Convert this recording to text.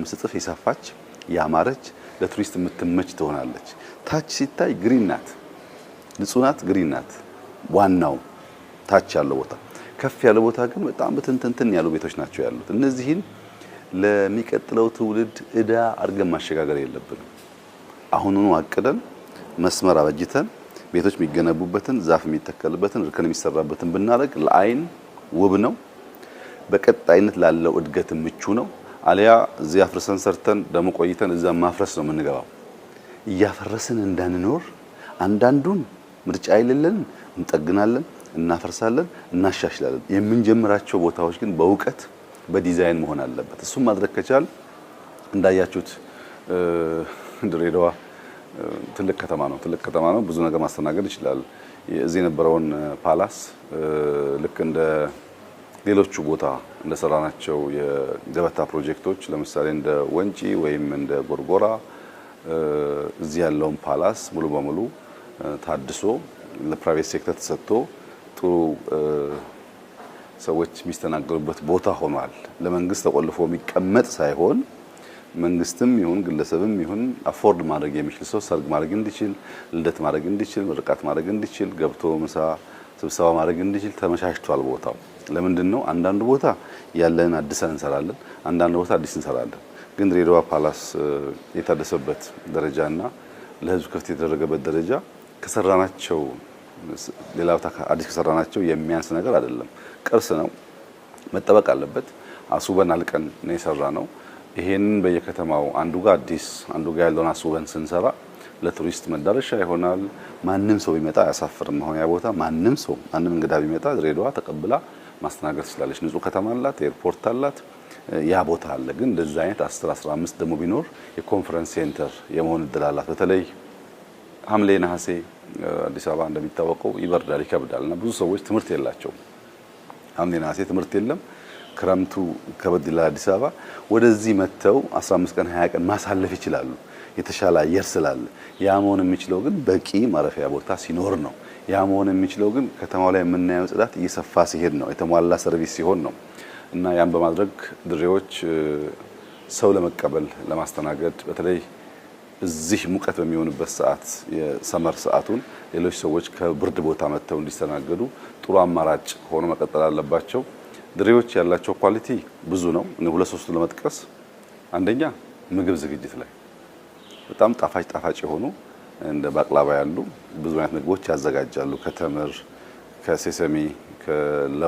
5 እጥፍ የሰፋች ያማረች ለቱሪስት የምትመች ትሆናለች። ታች ሲታይ green ናት፣ ንጹህ ናት፣ green ናት። ዋናው ታች ያለው ቦታ። ከፍ ያለ ቦታ ግን በጣም በትንትንትን ያሉ ቤቶች ናቸው ያሉት። እነዚህን ለሚቀጥለው ትውልድ እዳ አድርገን ማሸጋገር የለብንም። አሁኑኑ አቅደን መስመር አበጅተን ቤቶች የሚገነቡበትን፣ ዛፍ የሚተከልበትን፣ እርከን የሚሰራበትን ብናደርግ ለአይን ውብ ነው፣ በቀጣይነት ላለው እድገት ምቹ ነው። አሊያ እዚህ አፍርሰን ሰርተን ደግሞ ቆይተን እዛ ማፍረስ ነው የምንገባው። እያፈረስን እንዳንኖር አንዳንዱን ምርጫ የሌለን እንጠግናለን፣ እናፈርሳለን፣ እናሻሽላለን። የምንጀምራቸው ቦታዎች ግን በእውቀት በዲዛይን መሆን አለበት። እሱም ማድረግ ከቻል እንዳያችሁት ድሬዳዋ ትልቅ ከተማ ነው። ትልቅ ከተማ ነው። ብዙ ነገር ማስተናገድ ይችላል። እዚህ የነበረውን palace ልክ እንደ ሌሎቹ ቦታ እንደሰራናቸው የገበታ ፕሮጀክቶች፣ ለምሳሌ እንደ ወንጪ ወይም እንደ ጎርጎራ፣ እዚህ ያለውን palace ሙሉ በሙሉ ታድሶ ለ private sector ተሰጥቶ ጥሩ ሰዎች የሚስተናገዱበት ቦታ ሆኗል። ለመንግስት ተቆልፎ የሚቀመጥ ሳይሆን መንግስትም ይሁን ግለሰብም ይሁን afford ማድረግ የሚችል ሰው ሰርግ ማድረግ እንዲችል፣ ልደት ማድረግ እንዲችል፣ ምርቃት ማድረግ እንዲችል፣ ገብቶ ምሳ ስብሰባ ማድረግ እንዲችል ተመቻችቷል ቦታው። ለምንድን ነው አንዳንዱ ቦታ ያለን አድሰን እንሰራለን፣ አንዳንዱ ቦታ አዲስ እንሰራለን። ግን ድሬዳዋ palace የታደሰበት ደረጃና ለህዝብ ክፍት የተደረገበት ደረጃ ከሰራናቸው ሌላ ቦታ አዲስ ከሰራናቸው የሚያንስ ነገር አይደለም። ቅርስ ነው፣ መጠበቅ አለበት። አስውበን አልቀን ነው የሰራነው። ይሄንን በየከተማው አንዱ ጋር አዲስ አንዱ ጋር ያለውን አስውበን ስንሰራ ለቱሪስት መዳረሻ ይሆናል። ማንም ሰው ቢመጣ አያሳፍርም። አሁን ያ ቦታ ማንም ሰው ማንም እንግዳ ቢመጣ ድሬዳዋ ተቀብላ ማስተናገድ ትችላለች። ንጹህ ከተማ አላት፣ ኤርፖርት አላት፣ ያ ቦታ አለ። ግን እንደዛ አይነት 10 15 ደግሞ ቢኖር የ conference center የመሆን እድል አላት። በተለይ ሐምሌ ነሐሴ አዲስ አበባ እንደሚታወቀው ይበርዳል፣ ይከብዳል እና ብዙ ሰዎች ትምህርት የላቸውም። ሐምሌ ነሐሴ ትምህርት የለም። ክረምቱ ከበድ ይላል። አዲስ አበባ ወደዚህ መጥተው 15 ቀን 20 ቀን ማሳለፍ ይችላሉ፣ የተሻለ አየር ስላለ። ያ መሆን የሚችለው ግን በቂ ማረፊያ ቦታ ሲኖር ነው። ያ መሆን የሚችለው ግን ከተማው ላይ የምናየው ጽዳት እየሰፋ ሲሄድ ነው፣ የተሟላ service ሲሆን ነው። እና ያን በማድረግ ድሬዎች ሰው ለመቀበል ለማስተናገድ፣ በተለይ እዚህ ሙቀት በሚሆንበት ሰዓት የ summer ሰዓቱን ሌሎች ሰዎች ከብርድ ቦታ መጥተው እንዲስተናገዱ ጥሩ አማራጭ ሆኖ መቀጠል አለባቸው። ድሬዎች ያላቸው quality ብዙ ነው። እኔ ሁለት ሶስቱ ለመጥቀስ፣ አንደኛ ምግብ ዝግጅት ላይ በጣም ጣፋጭ ጣፋጭ የሆኑ እንደ ባቅላባ ያሉ ብዙ አይነት ምግቦች ያዘጋጃሉ። ከተምር፣ ከ sesame፣ ከለውዝ።